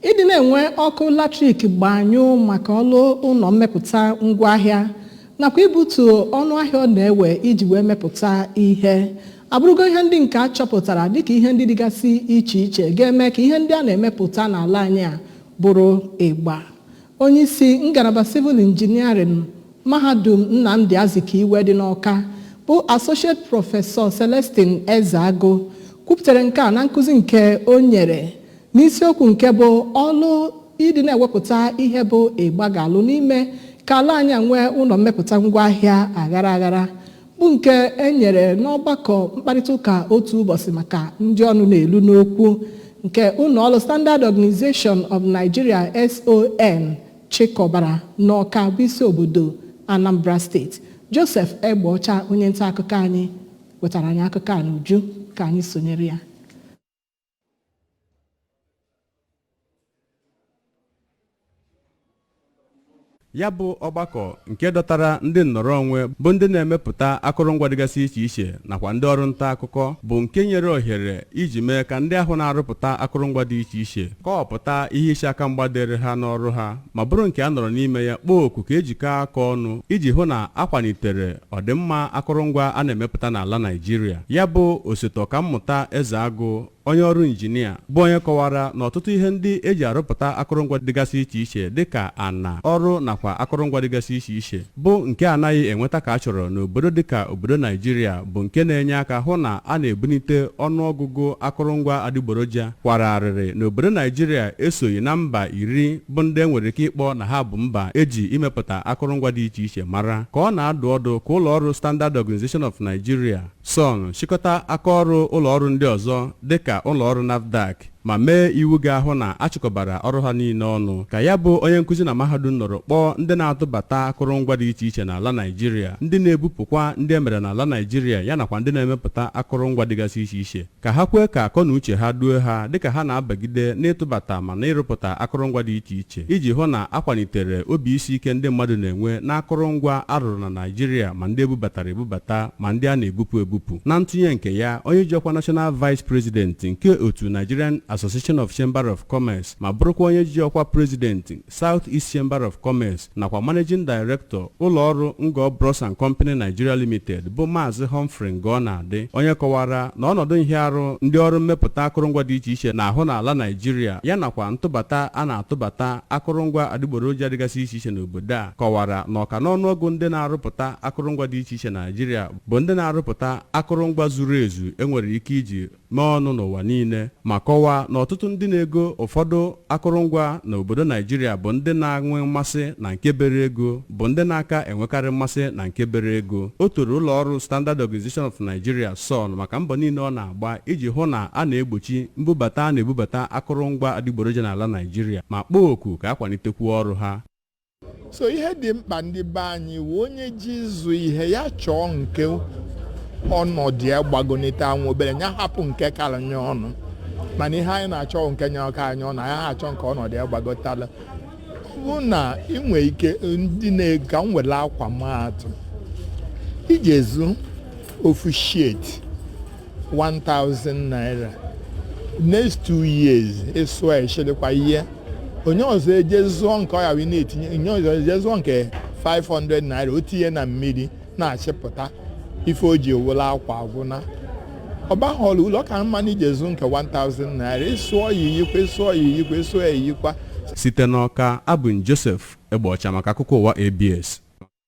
Ịdị na-enwe ọkụ latrik gbanyụ maka ọlụ ụlọ mmepụta ngwaahịa nakwa ibutu ọnụ ahịa ọ na-ewe iji wee mepụta ihe abụrụgo ihe ndị nke a chọpụtara dịka ihe ndị dịgasị iche iche ga-eme ka ihe ndị a na-emepụta n'ala anyị a bụrụ ịgba. Onye isi ngalaba civil engineering mahadum Nnamdi Azikiwe dị n'Awka bụ Associate Professor Celestine Ezeagụ kwupụtara nke a na nkụzi nke o nyere n'isiokwu nke bụ ọlụ ịdị na-ewepụta ihe bụ ịgba ga-alụ n'ime ka ala anyị a nwee ụlọ mmepụta ngwaahịa aghara aghara, bụ nke e nyere n'ọgbakọ mkparịta ụka otu ụbọchị maka ndị ọnụ na-elu n'okwu nke ụlọ ọrụ Standard Organization of Nigeria SON chịkọbara n'Awka bụ isi obodo Anambra Steeti. Joseph Egbeọcha, onye nta akụkọ anyị, wetara anyị akụkọ a n'uju. Ka anyị sonyere ya. Ya bụ ọgbakọ nke dọtara ndị nnọrọ onwe bụ ndị na-emepụta akụrụngwa dịgasị iche iche nakwa ndị ọrụ nta akụkọ bụ nke nyere ohere iji mee ka ndị ahụ na-arụpụta akụrụngwa dị iche iche kọwapụta ihe isi aka mgba dịrị ha n'ọrụ ha, ma bụrụ nke a nọrọ n'ime ya kpọọ oku ka ejikọọ aka ọnụ iji hụ na akwalitere ọdịmma akụrụngwa a na-emepụta n'ala Naịjirịa. Ya bụ osote ọkammụta Ezeagụ, onye ọrụ injinia, bụ onye kọwara na ọtụtụ ihe ndị eji arụpụta akụrụngwa dịgasị iche iche dịka ana ọrụ nakwa akụrụngwa dịgasị iche iche bụ nke anaghị enweta ka a chọrọ n'obodo dịka obodo Naijiria, bụ nke na-enye aka hụ na a na-ebunite ọnụọgụgụ akụrụngwa adịgboroja kwara arịrị n'obodo Naijiria esoghị na mba 10 bụ ndị e nwere ike ịkpọ na ha bụ mba eji imepụta akụrụngwa dị iche iche mara. Ka ọ na-adụ ọdụ ka ụlọ ọrụ Standard Organization of Nigeria SON chịkọta akaọrụ ụlọ ọrụ ndị ọzọ dịka ụlọ ọrụ NAFDAC ma mee iwu ga-ahụ na achịkọbara ọrụ ha niile ọnụ, ka ya bụ onye nkụzi na mahadum nọrọ kpọọ ndị na-atụbata akụrụngwa dị iche iche n'ala Naịjirịa, ndị na-ebupụkwa ndị emere n'ala Naịjirịa, ya nakwa ndị na-emepụta akụrụngwa dịgasị iche iche, ka ha kwee ka akọ na uche ha duo ha dịka ha na-abagide n'ịtụbata ma na ịrụpụta akụrụngwa dị iche iche, iji hụ na akwalitere obi isi ike ndị mmadụ na-enwe n'akụrụngwa arụrụ na Naịjirịa, ma ndị ebubatara ebubata ma ndị a na-ebupụ ebupụ. Na ntụnye nke ya, onye ji ọkwa National Vice President nke otu Nigerian Association of Chamber of Commerce ma bụrụkwa onye ji ọkwa President South East Chamber of Commerce nakwa Managing Director ụlọọrụ Ngo Bros and Company Nigeria Limited bụ Maazị Humphrey Ngọ-na-adị, onye kọwara na ọnọdụ nhịarụ ndị ọrụ mmepụta akụrụngwa dị iche iche na-ahụ n'ala Naịjirịa, ya nakwa ntụbata a na-atụbata akụrụngwa adịgboroja dịgasị iche iche n'obodo a, kọwara na ọka n'ọnụọgụ ndị na-arụpụta akụrụngwa dị iche iche na Naịjirịa bụ ndị na-arụpụta akụrụngwa zuru ezu enwere ike iji mee ọnụ n'ụwa niile, ma kọwaa na ọtụtụ ndị na-ego ụfọdụ akụrụngwa n'obodo Naijiria bụ ndị na-enwe mmasị na nke bere ego, bụ ndị na-aka enwekarị mmasị na nke bere ego. O toro ụlọ ọrụ Standard Organization of Nigeria SON maka mbọ niile ọ na-agba iji hụ na a na-egbochi mbubata a na-ebubata akụrụngwa adịgboroja n'ala Naijiria, ma kpọọ oku ka akwalitekwuo ọrụ ha. So ihe dị mkpa ndị be anyị wụ onye ji ịzụ ihe ya chọọ nke ọnọdụ ya gbagonite anwụ obere, ya hapụ nke kara nye ọnụ. Mana ihe anyị na-achọ nke nye ọka anyị ọnụ, anyị achọ nke ọnọdụ ya gbagotala. Ọ bụ na ị nwee ike ndị na-ega m were akwa maatụ, iji ezu ofu shirt 1000 naira, next 2 years ịsụọ eshirikwa ihe onye ọzọ eje zụọ nke ọ ya wee na-etinye, onye ọzọ eje zụọ nke 500 naira, o tinye na mmiri na-achịpụta ife o ji ewere akwa agwụna ọbaghọrọ ụlọ ka mma na ije zụ nke 1000 naira, ịsụọ ya iyikwa, ịsụọ ya iyikwa, ịsụọ ya iyikwa. Site n'Ọka, abụ m Joseph Egbeọcha maka akụkọ ụwa ABS.